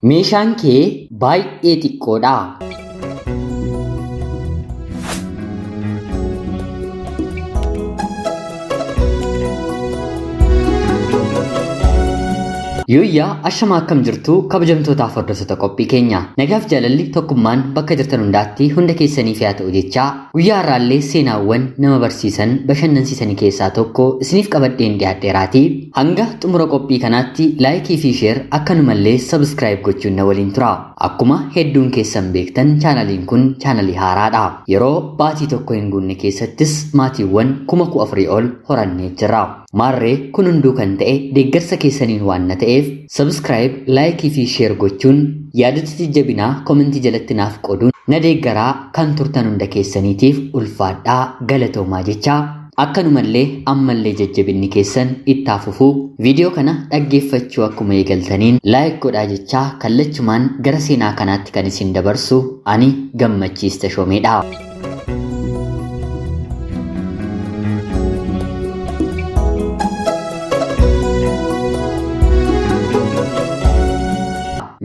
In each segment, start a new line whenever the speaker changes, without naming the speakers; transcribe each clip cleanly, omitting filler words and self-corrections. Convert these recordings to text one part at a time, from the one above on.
Meeshaan kee baay'ee xiqqoodha. Yooyyaa ashamaa akkam jirtu kabajamtootaaf hordoftoota qophii keenya. Nagaaf jaalalli tokkummaan bakka jirtan hundaatti hunda keessaniif haa ta'u jechaa guyyaa har'aallee seenaawwan nama barsiisan bashannansiisanii keessaa tokko isiniif qabadheen dhiyaadheeraatii. Hanga xumura qophii kanaatti laayikii fi sheer akkanumallee sabskiraayib gochuun na waliin tura. Akkuma hedduun keessan beektan chaanaliin kun chaanalii haaraadha. Yeroo baatii tokko hin guunne keessattis maatiiwwan 4,000 ol horannee jirra. Maarree kun hunduu kan ta'e deeggarsa keessaniin waan na ta'eef sabskiraayib, laayikii fi sheer gochuun yaadota jajjabinaa komentii jalatti naaf qooduun na deeggaraa kan turtan hunda keessaniitiif ulfaadhaa galatoomaa jechaa akkanumallee ammallee jajjabinni keessan itti haa fufuu viidiyoo kana dhaggeeffachuu akkuma eegaltaniin laayik godhaa jechaa kallachumaan gara seenaa kanaatti kan isin dabarsu ani Gammachiis Tashoomeedha.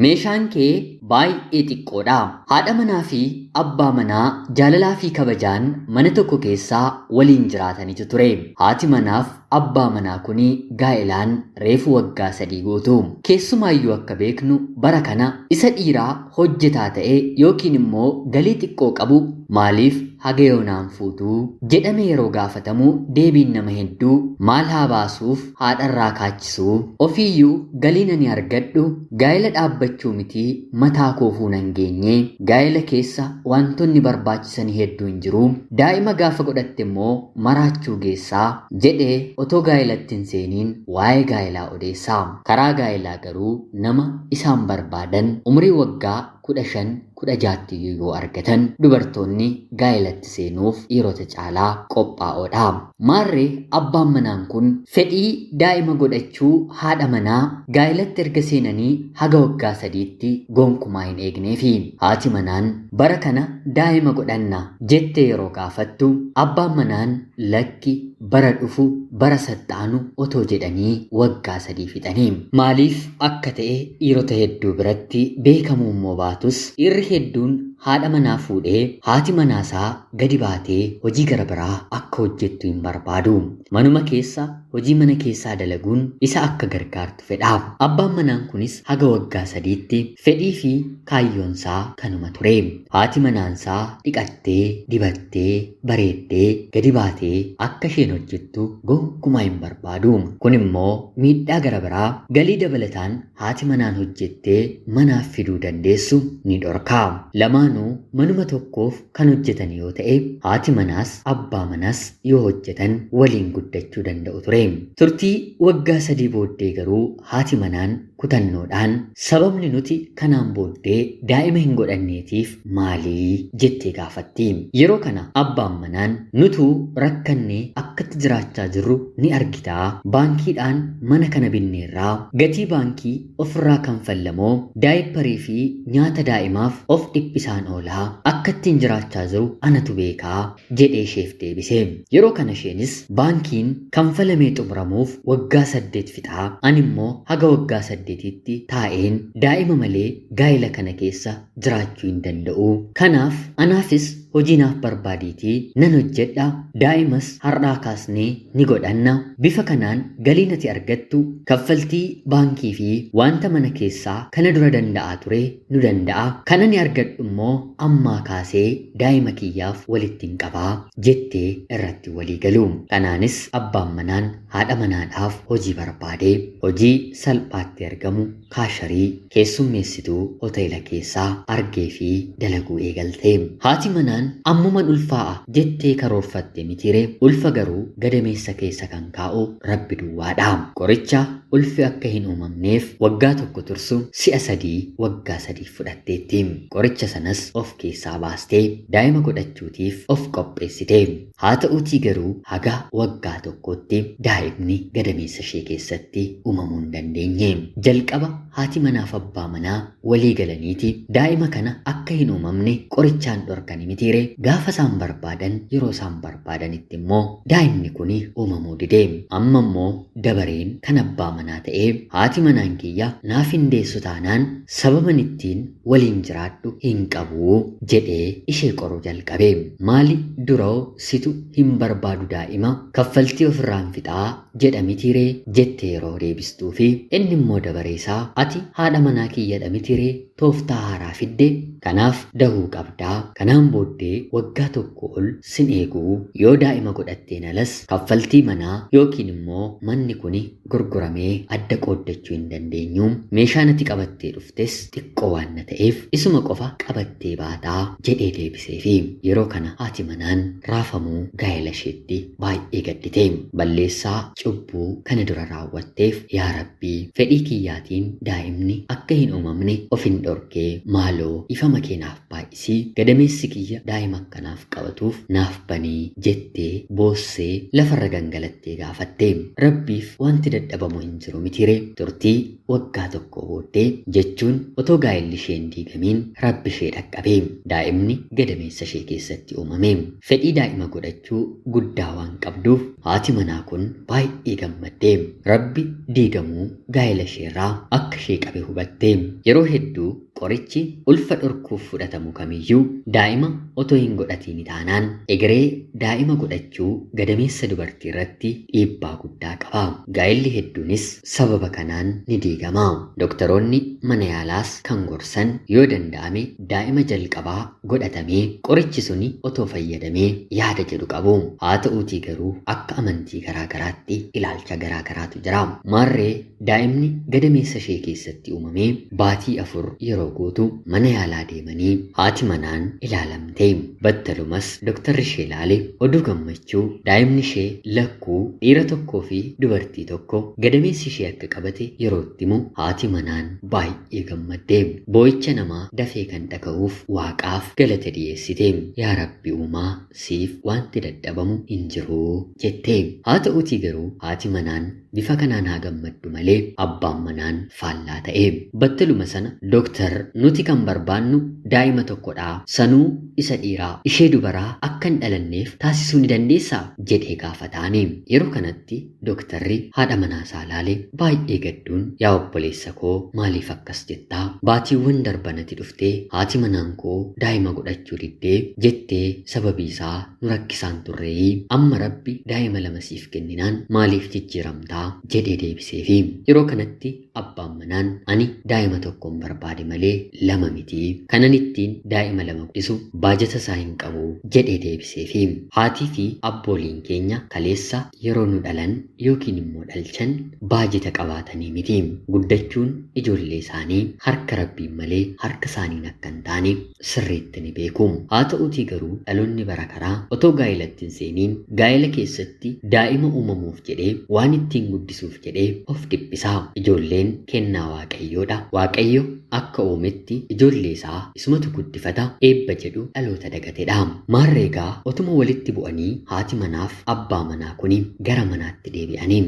Meeshaan kee baay'ee xiqqoodha. Haadha manaa fi abbaa manaa jaalalaa fi kabajaan mana tokko keessaa waliin jiraatanitu ture. Haati manaaf abbaa manaa kuni gaa'elaan reefu waggaa 3 guutu. Keessumaayyuu akka beeknu bara kana isa dhiiraa hojjetaa ta'e yookiin immoo galii xiqqoo qabu maaliif haga yoonaan fuutuu jedhamee yeroo gaafatamu deebiin nama hedduu maal haa baasuuf haadharraa kaachisuu ofiiyyuu galiin ani argadhu gaa'ela dhaabbachuu mitii mataa koofuu nan geenye gaa'ela keessa wantoonni barbaachisan hedduun jiru daa'ima gaafa godhatte immoo maraachuu geessaa jedhee otoo gaa'elatti hin seeniin waa'ee gaa'elaa odeessaa. Karaa gaa'elaa garuu nama isaan barbaadan umurii waggaa 15, 16tti iyyuu yoo argatan dubartoonni gaa'elatti seenuuf dhiirota caalaa qophaa'oodha. Maarree abbaan manaan kun fedhii daa'ima godhachuu haadha manaa gaa'elatti erga seenanii haga waggaa 3tti gonkumaa hin eegneefi. Haati manaan bara kana daa'ima godhanna jettee yeroo gaafattu abbaan manaan lakki bara dhufu bara saxxaanu otoo jedhanii waggaa 3 fixanii. Maaliif akka ta'e dhiirota hedduu biratti beekamuu immoo baatus dhiirri hedduun haadha manaa fuudhee haati manaasaa gadi baatee hojii gara biraa akka hojjettu hin barbaadu. Manuma keessa hojii mana keessaa dalaguun isa akka gargaartu fedha. Abbaan manaan kunis haga waggaa 3tti fedhii fi kaayyoonsaa kanuma ture. Haati manaansaa dhiqattee, dibattee, bareeddee gadi baatee akka isheen hojjettu gonkumaa hin barbaadu. Kun immoo miidhaa gara biraa galii dabalataan haati manaan hojjettee manaaf fiduu dandeessu ni dhorka. Lamaanuu manuma tokkoof kan hojjetan yoo ta'e haati manaas abbaa manaas yoo hojjetan waliin guddachuu danda'u ture. Turtii waggaa 3 booddee garuu haati manaan kutannoodhaan sababni nuti kanaan booddee daa'ima hin godhanneetiif maalii jettee gaafatti. Yeroo kana abbaan manaan nutuu rakkannee akkatti jiraachaa jirru ni argitaa baankiidhaan mana kana binneerraa gatii baankii ofirraa kanfallamoo daayipparii fi nyaata daa'imaaf of dhiphisaan oolaa akkattiin jiraachaa jiru anatu beekaa jedhee isheef deebise. Yeroo kana isheenis baankiin kanfalamee xumuramuuf waggaa 8 fixaa ani immoo haga waggaa 8tti taa'een daa'ima malee gaa'ela kana keessa jiraachuu hin danda'u. Kanaaf anaafis hojii naaf barbaadiitii nan hojjedha daa'imas har'aa kaasnee ni godhanna bifa kanaan galiin ati argattu kaffaltii baankii fi wanta mana keessaa kana dura danda'aa ture nu danda'a kan ani argadhu immoo ammaa kaasee daa'ima kiyyaaf walitti hin qabaa jettee irratti walii galu. Kanaanis abbaan manaan haadha manaadhaaf hojii barbaade hojii salphaatti argamu kaasharii keessummeessituu hoteela keessaa argee fi dalaguu eegalte. Haati manaan ammuman ulfaa'a jettee karoorfatte mitiire ulfa garuu gadameessa keessa kan kaa'u rabbi duwwaadha. Qoricha ulfi akka hin uumamneef waggaa tokko tursu si'a 3 waggaa 3 fudhatteetti. Qoricha sanas of keessaa baastee daa'ima godhachuutiif of qopheessite. Haa ta'uutii garuu haga waggaa tokkootti daa'imni gadameessa ishee keessatti uumamuu hin dandeenye. Jalqaba haati manaaf abbaa manaa walii galaniiti daa'ima kana akka akka hin uumamne qorichaan dhorkani mitiire. Gaafa isaan barbaadan, yeroo isaan barbaadanitti immoo daa'imni kun uumamuu dide. Amma immoo dabareen kan abbaa manaa ta'ee, haati manaan kiyya naaf hin deessu taanaan sababan ittiin waliin jiraadhu hin qabu jedhee ishee qoruu jalqabe. Maali, duroo situ hin barbaadu, daa'ima kaffaltii ofirraan fixaa jedha mitiiree jettee yeroo deebistuu fi inni immoo dabaree isaa, ati haadha manaa kiyyadha mitiiree, tooftaa haaraa fidde, kanaaf dahuu qabdaa, kanaan booddee waggaa tokko ol sin eeguu, yoo daa'ima godhatteen alas kaffaltii manaa yookiin immoo manni kuni gurguramee adda qooddachuu hin dandeenyu, meeshaan ati qabattee dhuftes xiqqoo waan na ta'eef isuma qofa qabattee baataa jedhee deebiseefi. Yeroo kana haati manaan raafamuu gaa'ela isheetti baay'ee gaddite. Balleessaa cubbuu kana dura raawwatteef, yaa Rabbii, fedhii kiyyaatiin daa'imni akka hin uumamne of hin dhorkee, maaloo ifama kee naaf baay'isii, gadameessi kiyya daa'ima akkanaaf qabatuuf naaf banii jettee boossee lafarra gangalattee gaafatte. Rabbiif wanti dadhabamu hin jiru mitiire? Turtii waggaa tokko booddee, jechuun otoo gaa'elli ishee hin diigamiin, Rabbi ishee dhaqqabe. Daa'imni gadameessa ishee keessatti uumame. Fedhii daa'ima godhachuu guddaa waan qabduuf haati manaa kun baay'ee gammadde. Rabbi diigamuu gaa'ela isheerraa akka ishee qabe hubatte. Yeroo hedduu qorichi ulfa dhorkuuf fudhatamu kamiyyuu daa'ima otoo hin godhatiin taanaan egeree daa'ima godhachuu gadameessa dubartii irratti dhiibbaa guddaa qaba. Gaa'elli hedduunis sababa kanaan ni diigama. Doktoroonni mana yaalaas kan gorsan yoo danda'ame daa'ima jalqabaa godhatamee qorichi suni otoo fayyadamee yaada jedhu qabu. Haa ta'uutii garuu akka amantii garaa garaatti ilaalcha garaa garaatu jira. Maarree daa'imni gadameessa ishee keessatti uumamee baatii 4 yeroo guutu mana yaalaa deemanii haati manaan ilaalamte. Battalumas doktarri ishee ilaale oduu gammachuu, daa'imni ishee lakkuu dhiira tokkoo fi dubartii tokko gadameessi ishee akka qabate yeroo itti himu haati manaan baay'ee gammadde. Boo'icha namaa dafee kan dhaga'uuf Waaqaaf galata dhiyeessite. Yaa Rabbi uumaa, siif wanti dadhabamu hin jiru jette. Haa ta'uutii garuu haati manaan bifa kanaan haa gammaddu malee abbaan manaan faallaa ta'e. Battaluma sana, dooktar, nuti kan barbaannu daa'ima tokkodha. Sanuu isa dhiiraa, ishee dubaraa akka hin dhalanneef taasisuu ni dandeessaa? jedhee gaafataani. Yeroo kanatti dooktarri haadha manaa isaa ilaale baay'ee gadduun, yaa obboleessa koo, maaliif akkas jettaa? Baatiiwwan darbanati dhuftee haati manaan koo daa'ima godhachuu diddee jettee sababii isaa nu rakkisaan turreeyii, amma Rabbi daa'ima lama siif kenninaan maaliif jijjiiramtaa jedhee deebiseefi. Yeroo kanatti abbaan manaan, ani daa'ima tokkoon barbaade malee lama miti. Kanan ittiin daa'ima lama guddisu baajata isaa hin qabu jedhee deebiseefi. Haatii fi abbooliin keenya kaleessa yeroo nu dhalan yookiin immoo dhalchan baajata qabaatanii miti. Guddachuun ijoollee isaanii harka Rabbiin malee harka isaaniin akka hin taane sirriitti ni beeku. Haa ta'uutii garuu dhaloonni bara karaa otoo gaa'elatti hin seeniin gaa'ela keessatti daa'ima uumamuuf jedhee, waan ittiin guddisuuf jedhee of dhiphisa. Ijoolleen kennaa Waaqayyoodha. Waaqayyo akka uumetti ijoollee isaa isumatu guddifata eebba jedhu dhaloota dagatedha. Maarree egaa otuma walitti bu'anii haati manaaf abbaa manaa kuni gara manaatti deebi'anii.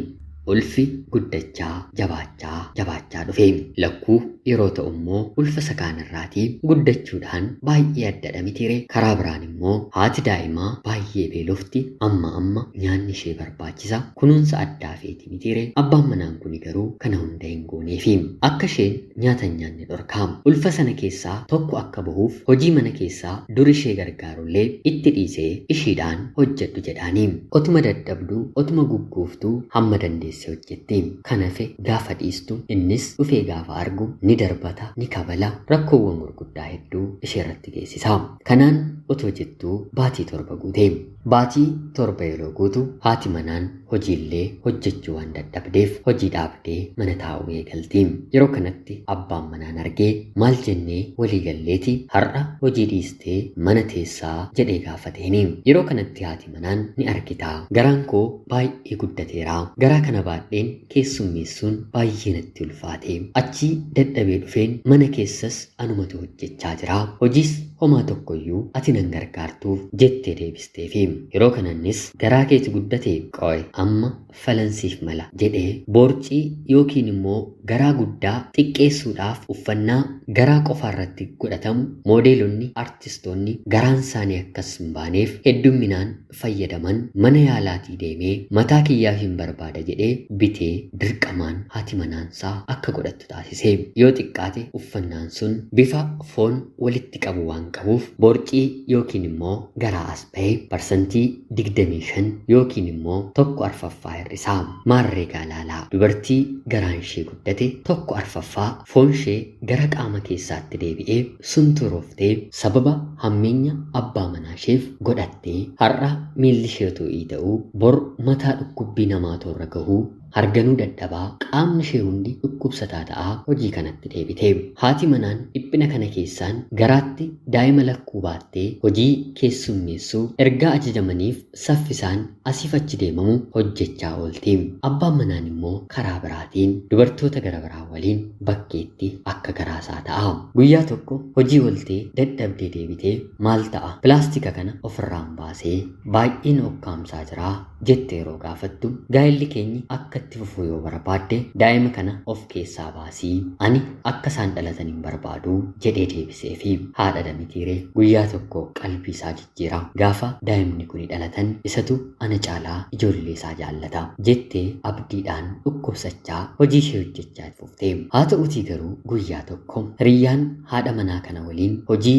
Ulfi guddachaa, jabaachaa jabaachaa dhufe. Lakkuu yeroo ta'u immoo ulfa isa kaanirraatii guddachuudhaan baay'ee addadha mitiire? Karaa biraan immoo haati daa'imaa baay'ee beelofti, amma amma nyaanni ishee barbaachisa, kunuunsa addaa feeti mitiire? Abbaan manaan kuni garuu kana hunda hin gooneefi. Akka isheen nyaata hin nyaanne dhorka. Ulfa sana keessaa tokko akka bahuuf hojii mana keessaa dur ishee gargaarullee itti dhiisee ishiidhaan hojjedhu jedhaani. Otuma dadhabduu, otuma gugguuftuu hamma dandeesse hojjetti. Kan hafe gaafa dhiistu innis dhufee gaafa argu ni darbata, ni kabala, rakkoowwan gurguddaa hedduu isheerratti geessisa. Kanaan otoo jettuu baatii 7 guute. Baatii 7 yeroo guutu haati manaan hojiillee hojjechuu waan dadhabdeef hojii dhaabdee mana taa'uu eegalti. Yeroo kanatti abbaan manaan argee, maal jennee walii galleeti har'a hojii dhiistee mana teessaa jedhee gaafateeni. Yeroo kanatti haati manaan, ni argita, garaan koo baay'ee guddateera. Garaa kana baadheen keessummeessuun baay'ee natti ulfaate. Achii dadhabee dhufeen mana keessas anumatu hojjechaa jira. Hojiis homaa tokkoyyuu ati nan gargaartuuf jettee deebisteefi. Yeroo kanannis garaa keeti guddate qo'e amma falansiif mala jedhee boorcii yookiin immoo garaa guddaa xiqqeessuudhaaf uffannaa garaa qofaarratti godhatamu moodeelonni artistoonni garaan isaanii akkas hin baaneef heddumminaan fayyadaman mana yaalaatii deemee mataa kiyyaaf hin barbaada jedhee bitee dirqamaan haati manaansaa akka godhattu taasise. Yoo xiqqaate uffannaan sun bifa foon walitti qabu waan qabuuf boorcii yookiin immoo garaa as ba'e 25% yookiin immoo 1/4 hir'isaa. Maarree gaalaalaa dubartii garaan ishee guddate 1/4 foon ishee gara qaama keessaatti deebi'ee suntuurooftee sababa hammeenya abbaa manaa isheef godhattee har'a miilli ishee otoo ta'uu bor mataa dhukkubbii namaa toorra gahuu harganuu dadhabaa qaamni ishee hundi dhukkubsataa ta'aa hojii kanatti deebite. Haati manaan dhiphina kana keessaan garaatti daa'ima lakkuu baattee hojii keessummeessuu ergaa ajajamaniif saffisaan asiif achi deemamu hojjechaa oolti. Abbaan manaan immoo karaa biraatiin dubartoota gara biraa waliin bakkeetti akka garaasaa ta'a. Guyyaa tokko hojii ooltee dadhabdee deebitee maal ta'a? Pilaastika kana ofirraan baasee baay'een okkaamsaa jiraa jettee yeroo gaafattu gaa'elli keenyi akka itti fufuu yoo barbaadde daa'ima kana of keessaa baasii ani akka isaan dhalatan hin barbaadu jedhee deebiseefi. Haadha damitiire guyyaa tokko qalbii isaa jijjiira. Gaafa daa'imni kun dhalatan isatu ana caalaa ijoollee isaa jaallata jettee abdiidhaan dhukkubsachaa hojii ishee hojjechaa fufte. Haa ta'uutii garuu guyyaa tokko hiriyyaan haadha manaa kana waliin hojii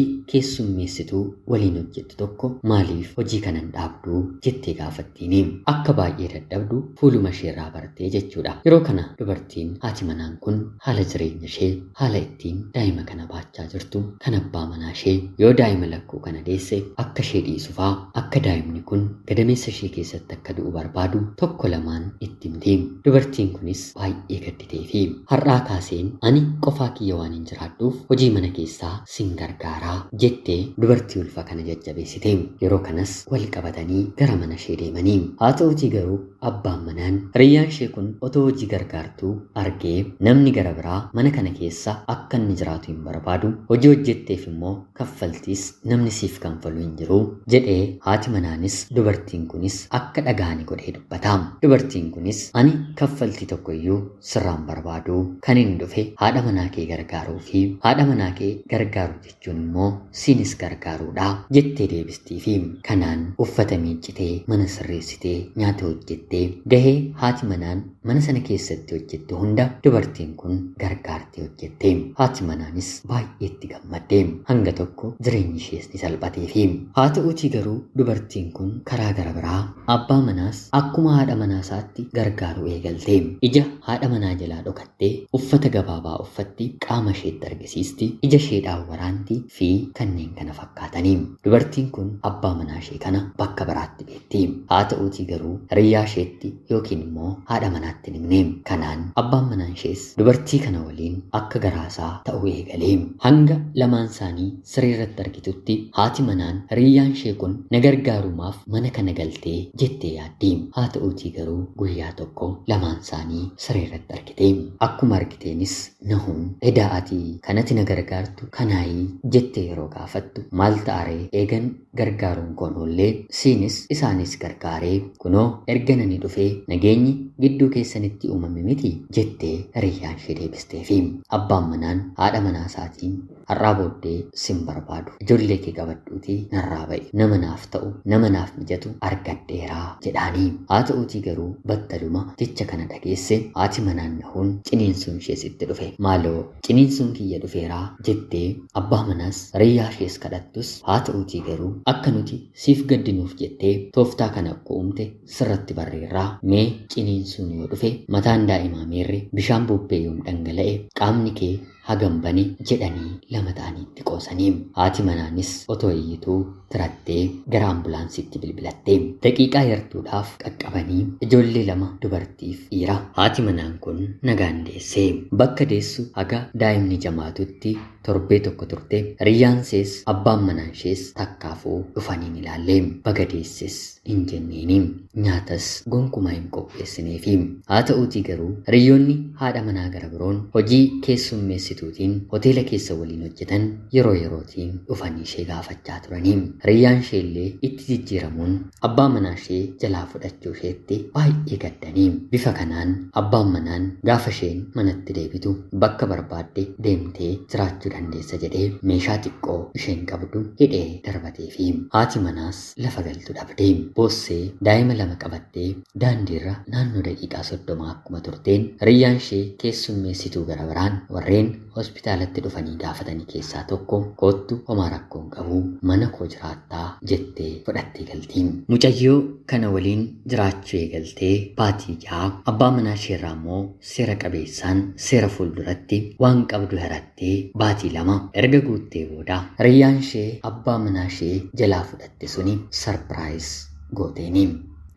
keessummeessituu waliin hojjettu tokko maaliif hojii kana hin dhaabdu jettee gaafattiini. Akka baay'ee dadhabdu fuuluma isheerraa bartee jechuudha. Yeroo kana dubartiin haati manaan kun haala jireenya ishee haala ittiin daa'ima kana baachaa jirtu kan abbaa manaa ishee yoo daa'ima lakkuu kana deesse akka ishee dhiisufaa akka daa'imni kun gadameessa ishee keessatti akka du'u barbaadu tokko lamaan itti himti. Dubartiin kunis baay'ee gadditee fi har'aa kaaseen ani qofaa kiyya waan hin jiraadhuuf hojii mana keessaa sin gargaaraa jettee dubartii ulfa kana jajjabeessite. Yeroo kanas wal qabatanii gara mana ishee deemanii. Haa ta'uutii garuu abbaan manaan hiriyyaan ishee kun otoo hojii gargaartuu argee namni gara biraa mana kana keessa akka inni jiraatu hin barbaadu, hojii hojjetteef immoo kaffaltiis namni siif kanfalu hin jiru jedhee haati manaanis dubartiin kunis akka dhaga'ani godhee dubbata. Dubartiin kunis ani kaffaltii tokkoyyuu sirraan barbaadu, kan inni dhufe haadha manaa kee gargaaruu fi haadha manaa kee gargaaruu jechuun immoo siinis gargaaruudha jettee deebistii fi kanaan uffata miiccitee mana sirreessitee nyaata hojjettee gahee haati manaan mana sana keessatti hojjettu hunda dubartiin kun gargaartee hojjette. Haati manaanis baay'ee itti gammadde. Hanga tokko jireenyi ishees ni salphatee fi haa ta'uutii garuu dubartiin kun karaa gara biraa abbaa manaas akkuma haadha manaasaatti gargaaruu eegalte. Ija haadha manaa jalaa dhokattee uffata gabaabaa uffatti qaama isheetti argisiisti, ija isheedhaan waraanti fi kanneen kana fakkaatanii. Dubartiin kun abbaa manaa ishee kana bakka biraatti beekti. Haa ta'uutii garuu hiriyyaa isheetti yookiin immoo haadha manaatti hin himne. Kanaan abbaan manaa ishees dubartii kana waliin akka garaasaa ta'uu eegale. Hanga lamaan isaanii siree irratti argitutti haati manaan hiriyyaan ishee kun na gargaarumaaf mana kana galtee jettee yaaddi. Haa ta'uutii garuu guyyaa tokko lamaan isaanii siree irratti argite. Akkuma argiteenis nahuun edaa ati kanatti na gargaartu kanaayii jettee yeroo gaafattu maal ta'aree eegan gargaaruun koon oollee siinis isaanis gargaaree kunoo erga nani dhufee nageenyi gidduu keessanitti uumame miti jettee hiriyyaan ishee deebisteefi. Abbaan manaan haadha manaa isaatiin har'aa booddee sin barbaadu, ijoollee kee qabadhuutii narraa ba'i, nama naaf ta'u nama naaf mijatu argadheeraa jedhaanii. Haa ta'uutii garuu battaluma jecha kana dhageesse haati manaan nahuun ciniinsuun ishees itti dhufe. Maaloo ciniinsuun kiyya dhufeeraa jettee abbaa manaas hiriyyaa ishees kadhattus haa ta'uutii garuu akka nuti siif gaddinuuf jettee tooftaa kana akka uumte sirratti barreerraa, mee ciniinsuun yoo dhufe mataan daa'imaa meerre, bishaan bubbee yoom dhangala'e, qaamni kee hagam bane jedhanii lama ta'anii itti qoosanii. Haati manaanis otoo iyyituu tirattee gara ambulaansiitti bilbilatte. Daqiiqaa yartuudhaaf qaqqabanii ijoollee lama dubartiif dhiira. Haati manaan kun nagaan deesse. Bakka deessu haga daa'imni jamaatutti torbee tokko turte. Hiriyyaan ishees abbaan manaan ishees takkaafuu dhufaniin ilaalle. Baga deesses hin jenneeni. Nyaatas gonkumaa hin qopheessineefi. Haa ta'uutii garuu hiriyyoonni haadha manaa gara biroon hojii keessummeessitu keessummeessituutiin hoteela keessa waliin hojjetan yeroo yerootiin dhufanii ishee gaafachaa turanii. Hiriyyaan ishee illee itti jijjiiramuun abbaa manaa ishee jalaa fudhachuu isheetti baay'ee gaddanii. Bifa kanaan abbaan manaan gaafa isheen manatti deebitu bakka barbaadde deemtee jiraachuu dandeessa jedhee meeshaa xiqqoo isheen qabdu hidhee darbateefi haati manaas lafa galtu dhabde. Boossee daa'ima lama qabattee daandiirra naannoo daqiiqaa 30 akkuma turteen hiriyyaan ishee keessummeessituu gara biraan warreen hospitaalatti dhufanii gaafatanii keessaa tokko koottu homaa rakkoon qabu mana koo jiraattaa jettee fudhattee galti. Mucayyoo kana waliin jiraachuu eegaltee baatii 6 abbaa manaa isheerraa immoo seera qabeessaan seera fuulduratti waan qabdu hirattee baatii 2 erga guuttee booda hiriyyaan ishee abbaa manaa ishee jalaa fudhatte suni sarpiraayis gooteeni.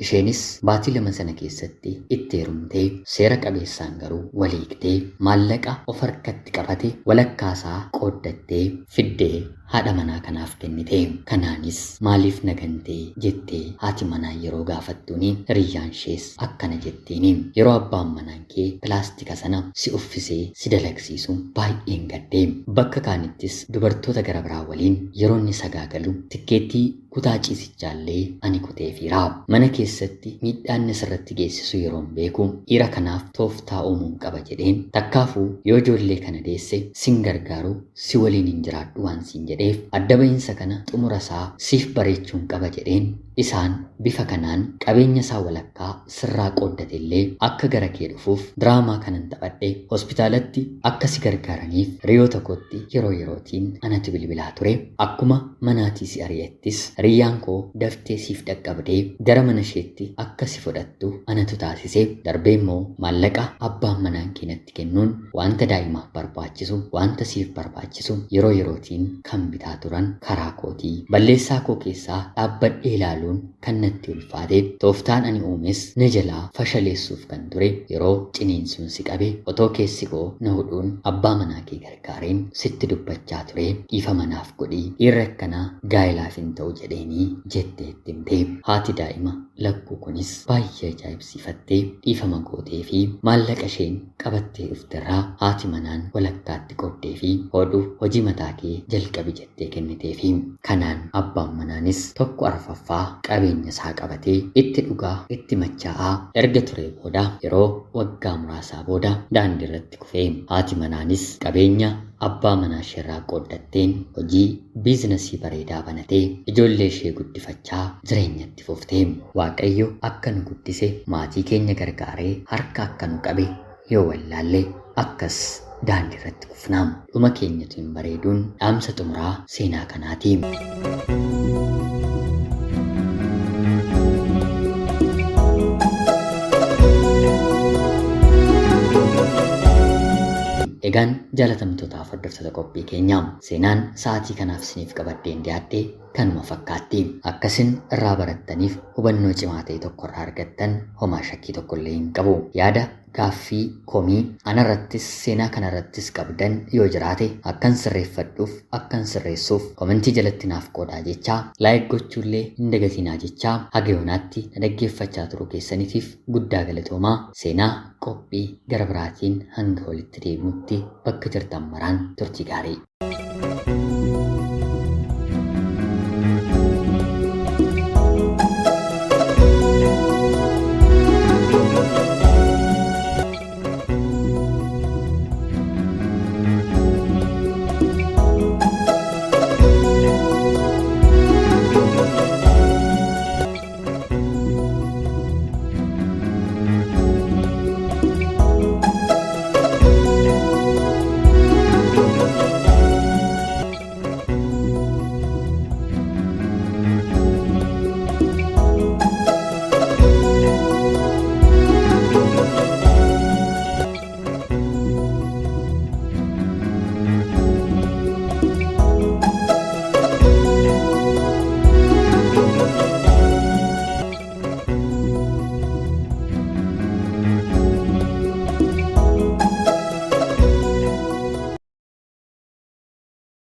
Isheenis baatii 2 sana keessatti itti heerumtee seera qabeessaan garuu waliigtee maallaqa of harkatti qabate walakkaasaa qooddattee fiddee haadha manaa kanaaf kennite. Kanaanis maaliif na gantee jettee haati manaa yeroo gaafattuuni hiriyyaan ishees akkana jetteeni. Yeroo abbaan manaan kee pilaastika sana si uffisee si dalagsiisu baay'een gaddee. Bakka kaanittis dubartoota gara biraa waliin yeroo inni sagaagalu tikkeettii kutaa ciisichaallee ani kuteefiira. Mana keessatti miidhaan inni sirratti geessisu yeroon beeku dhiira kanaaf tooftaa uumuun qaba jedheen takkaafuu yoo ijoollee kana deesse sin gargaaru si waliin hin jiraadhu waan siin jedheef adda ba'iinsa kana xumura isaa siif bareechuun qaba jedheen isaan bifa kanaan qabeenya isaa walakkaa sirraa qooddate illee akka gara kee dhufuuf diraamaa kanan taphadhe hospitaalatti akka si gargaaraniif hiriyoota kootti yeroo yerootiin anatu bilbilaa ture. Akkuma manaatii si ari'attis hiriyyaan koo daftee siif dhaqqabdee gara mana isheetti akka si fudhattu anatu taasise. Darbee immoo maallaqa abbaan manaan kee natti kennuun wanta daa'imaaf barbaachisu wanta siif barbaachisu yeroo yerootiin kan bitaa turan karaa kootii. Balleessaa koo keessaa dhaabbadhee ilaaluun kan natti ulfaate tooftaan ani uumes na jalaa fashaleessuuf kan ture yeroo ciniinsuun si qabe otoo keessi koo na hudhuun abbaa manaa kee gargaareen sitti dubbachaa ture dhiifa manaaf godhii dhiirri akkanaa gaa'ilaaf hin ta'u jedheenii jettee itti himte. Haati daa'ima lakkuu kunis baay'ee ajaa'ibsiifattee dhiifama gootee fi maallaqa isheen qabattee dhufterraa haati manaan walakkaatti qooddee fi hodhu hojii mataa kee jalqabi jettee kennitee fi kanaan abbaan manaanis 1/4 qabeenya isaa qabatee itti dhugaa itti machaa'aa erga ture booda yeroo waggaa muraasaa booda daandii irratti kufee haati manaanis qabeenya abbaa manaa isheerraa qooddatteen hojii biizinasii bareedaa banatee ijoollee ishee guddifachaa jireenyatti fuftee. Waaqayyo akka nu guddise maatii keenya gargaaree harka akka nu qabe yoo wallaalle akkas daandii irratti kufnaa. Dhuma keenyatu hin bareeduun dhaamsa xumuraa seenaa kanaati. Egaan jaalatamtootaaf hordoftoota qophii keenyaa seenaan sa'aatii kanaaf isiniif qabadheen dhiyaadhe kanuma fakkaatti. Akkasin irraa barattaniif hubannoo cimaa ta'e tokko irraa argattan homaa shakkii tokko illee hin qabu. Yaada gaaffii komii anarrattis seenaa kanarrattis qabdan yoo jiraate akkan sirreeffadhuuf akkan sirreessuuf komentii jalatti naaf qoodaa jechaa laayik gochuullee hin dagatinaa jechaa haga yoonaatti na dhaggeeffachaa turuu keessaniitiif guddaa galatoomaa. Seenaa qophii gara biraatiin hanga walitti deebinutti bakka jirtan maraan turtii gaarii.